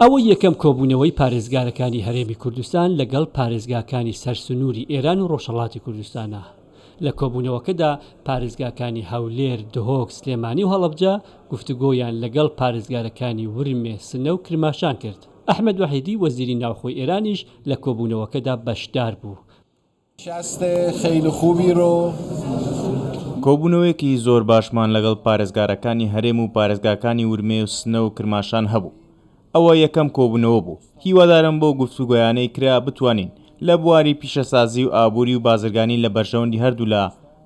ئەوە یەکەم کۆبوونەوەی پارێزگارەکانی هەرێمی کوردستان لەگەڵ پارێزگاکانی سەر سنووری ئێران و ڕۆژهەڵاتی کوردستانە. لە کۆبوونەوەکەدا پارێزگاکانی هەولێر، دهۆک، سلێمانی و هەڵەبجە گفتوگۆیان لەگەڵ پارێزگارەکانی ورمێ، سنە و کرماشان کرد. ئەحمەد وەحیدی وەزیری ناوخۆی ئێرانیش لە کۆبوونەوەکەدا بەشدار بوو. کۆبوونەوەیەکی زۆر باشمان لەگەڵ پارێزگارەکانی هەرێم و پارێزگاکانی ورمێ و سنە و کرماشان هەبوو. ئەوە یەکەم کۆبوونەوە بوو، هیوادارم بەو گفتوگۆیانەی کرا بتوانین لە بواری پیشەسازی و ئابووری و بازرگانی لە بەرژەوەندی هەردوولا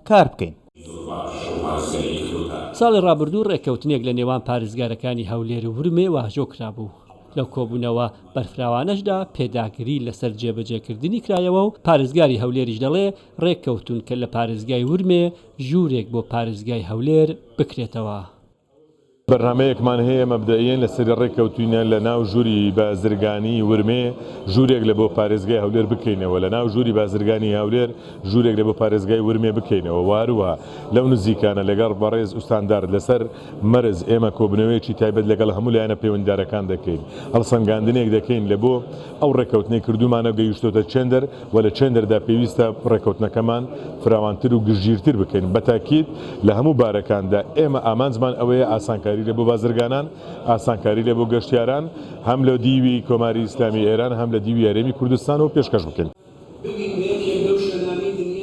کار بکەین. ساڵی ڕابردوو ڕێککەوتنێک لە نێوان پارێزگارەکانی هەولێر و ورمێ واژۆ کرابوو، لەو کۆبوونەوە بەرفراوانەشدا پێداگری لەسەر جێبەجێکردنی کرایەوە و پارێزگاری هەولێریش دەڵێ ڕێککەوتوون کە لە پارێزگای ورمێ ژوورێک بۆ پارێزگای هەولێر بکرێتەوە. بەرنامەیەکمان هەیە مەبدەئیەن لەسەری ڕێککەوتوینە لە ناو ژووری بازرگانی ورمێ ژوورێک لە بۆ پارێزگای هەولێر بکەینەوە لە ناو ژووری بازرگانی هەولێر ژوورێک لە بۆ پارێزگای ورمێ بکەینەوە و هەروەها لەو نزیکانە لەگەڵ بەڕێز ئوستاندار لەسەر مەرز ئێمە کۆبنەوەیەکی تایبەت لەگەڵ هەموو لایەنە پەیوەندیدارەکان دەکەین هەڵسەنگاندنێک دەکەین لە بۆ ئەو ڕێککەوتنەی کردوومانە گەیشتۆتە چێندەر و لە چێندەردا پێویستە ڕێککەوتنەکەمان فراوانتر و گشتگیرتر بکەین. بە تاکید لە هەموو بارەکاندا ئێمە ئامانجمان ئەوەیە ئاسانکاری لە بۆ بازرگانان، ئاسانکاری لە بۆ گەشتیاران هەم لە دیوی کۆماری ئیسلامی ئێران هەم لە دیوی هەرێمی کوردستانەوە پێشکەش بکەین.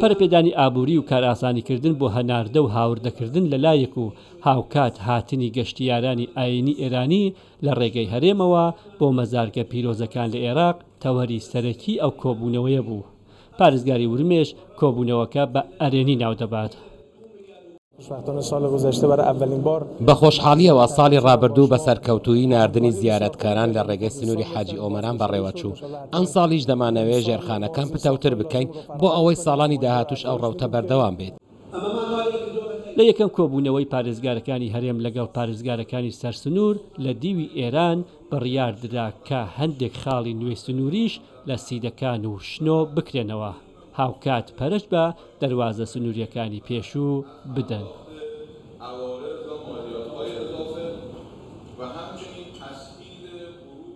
پەرەپێدانی ئابووری و کارئاسانیکردن بۆ هەناردە و هاوردەکردن لە لایەک و هاوکات هاتنی گەشتیارانی ئایینی ئێرانی لە ڕێگەی هەرێمەوە بۆ مەزارگە پیرۆزەکان لە ئێراق تەوەری سەرەکی ئەو کۆبوونەوەیە بوو. پارێزگاری ورمێش کۆبوونەوەکە بە ئەرێنی ناودەبات. بە خۆشحاڵییەوە ساڵی ڕابردوو بە سەرکەوتوویی ناردنی زیارەتکاران لە ڕێگەی سنووری حاجی ئۆمەران بەڕێوەچوو، ئەمساڵیش دەمانەوێت ژێرخانەکان پتەوتر بکەین بۆ ئەوەی ساڵانی داهاتووش ئەو ڕەوتە بەردەوام بێت. لە یەکەم کۆبوونەوەی پارێزگارەکانی هەرێم لەگەڵ پارێزگارەکانی سەر سنوور لە دیوی ئێران بڕیاردرا کە هەندێک خاڵی نوێی سنووریش لە سیدەکان و شنۆ بکرێنەوە، هاوکات پەرەش بە دەروازە سنوورییەکانی پێشوو بدەن.